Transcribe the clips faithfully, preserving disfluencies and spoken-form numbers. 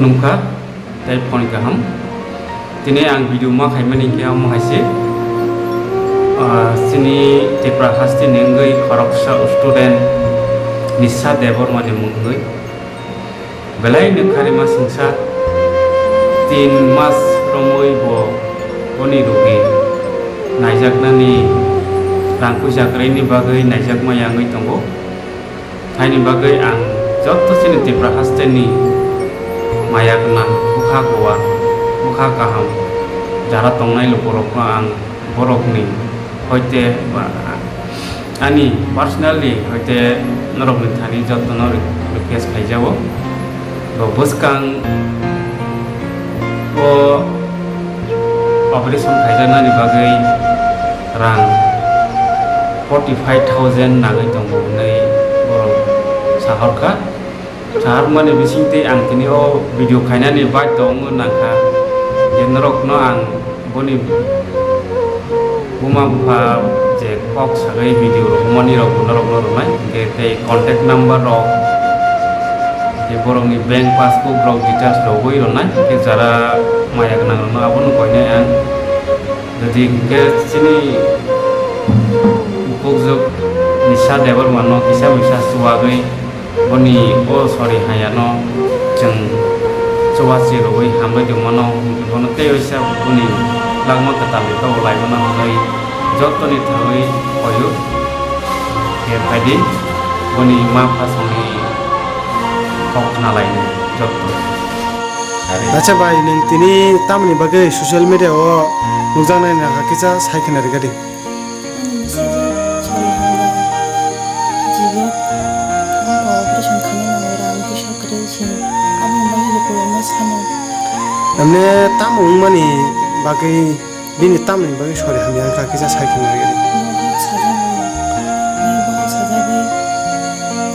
Nungkha tei phone kaham. Tini ang video ma khaimani khe omo hai se, ah, chini Tripura haste ni wngwi khoroksa student Nisha Debbarma ni mungwi belai nukharima singsa tin mas romwi bo boni rogi naijaknani rang puisa kwrwini bagwi naijakma yangwi tongo. Haini bagwi ang joto chini Tripura haste ni maya gwnang, bwkha kuwa, bwkha kaham jara tongnai lukurokno ang borokni hoite ba ani personally hoite norokni thani jotono re-, request khaijao. Bo bwskang o operation khaijaknani bagwi rang forty five thousand nangwi tongo hwnwi borok sahorkha. Saharmani bisingtwi ang tini o video khainani baidhyo wngwi nangkha je norokno ang boni buma bupha je kok sagwi video rohormani rok bo norokno rwnai, hwnkhe tei contact number rok, tei borokni bank passbook rok details rogwi rwnai, hwnkhe jara maya gwnang rokno abono koinai ang. Jodi hwnkhe chini bukukjwk Nisha Debbarma no kisa misa chuwagwi boni o sori hayano chwng chubachi rwui hambai tongmano, bono tei waisa boni langma kwtal ni togo laimano hwnwi jotoni thangwi koyo. Khe phaidi boni ma phasongni kok khna lainai jotto. Acha bai, nwng tini tamoni bagwi social media o nukjaknai nangkha kisa sai khna rwgadi. Ani bwsajwk choli hamya. Jibo wngkha operation khaina nango, rang puisa kwrwi se. Aboni bagwi lukurokno sano. Emne tamo wngmani bagwi, bini tamoni bagwi sori hamya wngkha kisa sai khna rwgadi. Bohok sajago, bohok sajagwi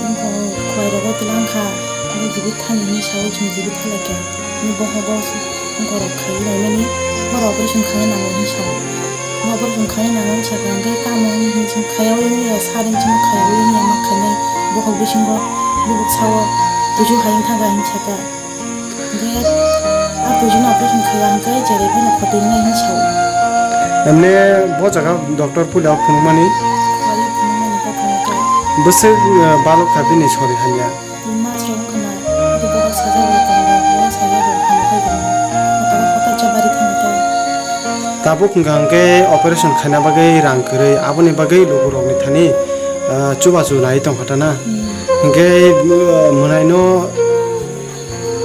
wngkha, khwlairogo twlang kha. Ani jibit thani hinwi saui chwng jibit thalaikha. Ani bohogo borok khaiwi naimani, borok operation khaina nango hinwi sao. Omo operation khaina nango hinwi sakha, hwnkhe tamo hinwi chwng khaiwi wngya, sari chwng khaiwi wngya ma khainai, bohok bisingo bubuk sao, buju hai wngthangkha hinwi sakha. Hwnkhe a bujuno operation khaiya hwnkhe cherwi phano khotoi wngnai hinwi sao. Emne bo jaga doctor puila phunukmani? Khwlaiwi phunukmani kok phunukha. Bwswk, eh, balok kha bini sori hamya? Tin mas rok wngkha na, abo bohok sajak rok tongo, bohok sajak rok hamya khai tongo. Kotor kotor chobari thangwi tongo. Tabuk hwnkha hwnkhe operation khaina bagwi rang kwrwi, aboni bagwi lukurokni thani, ah, chubachu nai tongkha ta na. Hmm. Hwnkhe, ah, mwnaino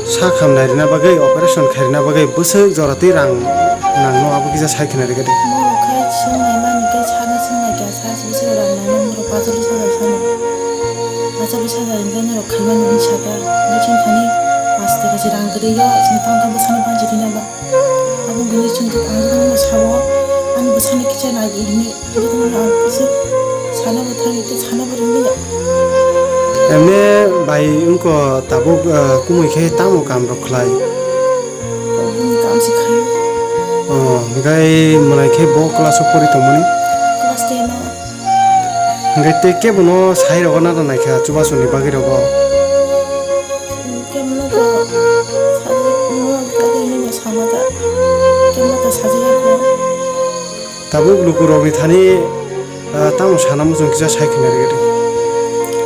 sak hamnai rwna bagwi, operation khairwna bagwi bwswk jora twi rang nangno abo kisa sai khna rwgadi. Borok khe swngnaimani khe sana swngnaikha. Sachi bwswk rang nangno norok pachalish hajar sano. Pachalish hajar hwnkhe norok khaimani hwnwi sakha. Hwnkhe chwng thani pash taka se rang kwrwi o, chwng tamo khe bwsano panchi rwna ba. Abo hwnwi chwng khe ang jagano sao, ani bwsano kisa nai di hwnwi. Hwnkhe tongmani ang kisa sanabo thangwi tei sanabo rwngya. Emne bai wngkha tabuk, ah, kumui khe tamo kam rok khlai? Tabukni kam se khaio. Oh, hwnkhe mwnai khe bo class o pori tongmani? Class ten o. Hwnkhe tei kebono sai rogo na naikha chubasongni bagwi rogo? Kebono to sajak, mo bagwi hwnwi sama ta. Kebono to sajak ya kho. Tabuk lukurokni thani, ah, tamo sana muchung kisa sai khna rwgadi.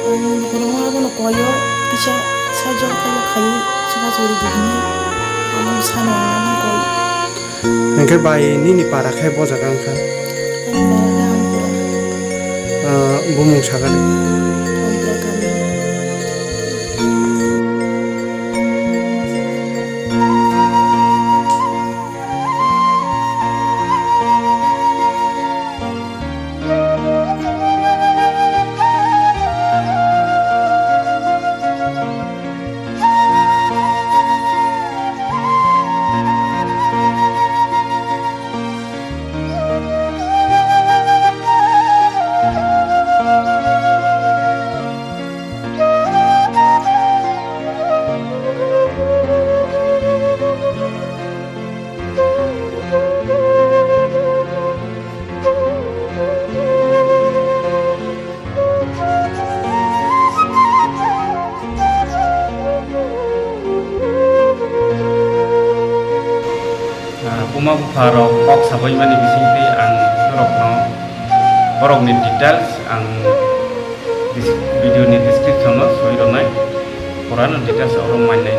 Ang lukurokno abono koio, kisa sai jok khaio, khaio, chubachu rwdi hwnwi. Ang sano ang koi. Hwnkhe bai nini para khe bo jaga wngkha? Ani para khe Ampura. Ah, bumung sakani? Ampura kami. Buma bupharok kok sabaimani bisingtwi ang norokno borokni details ang dis-, video ni description o soi rwnai, purano details oro mainai.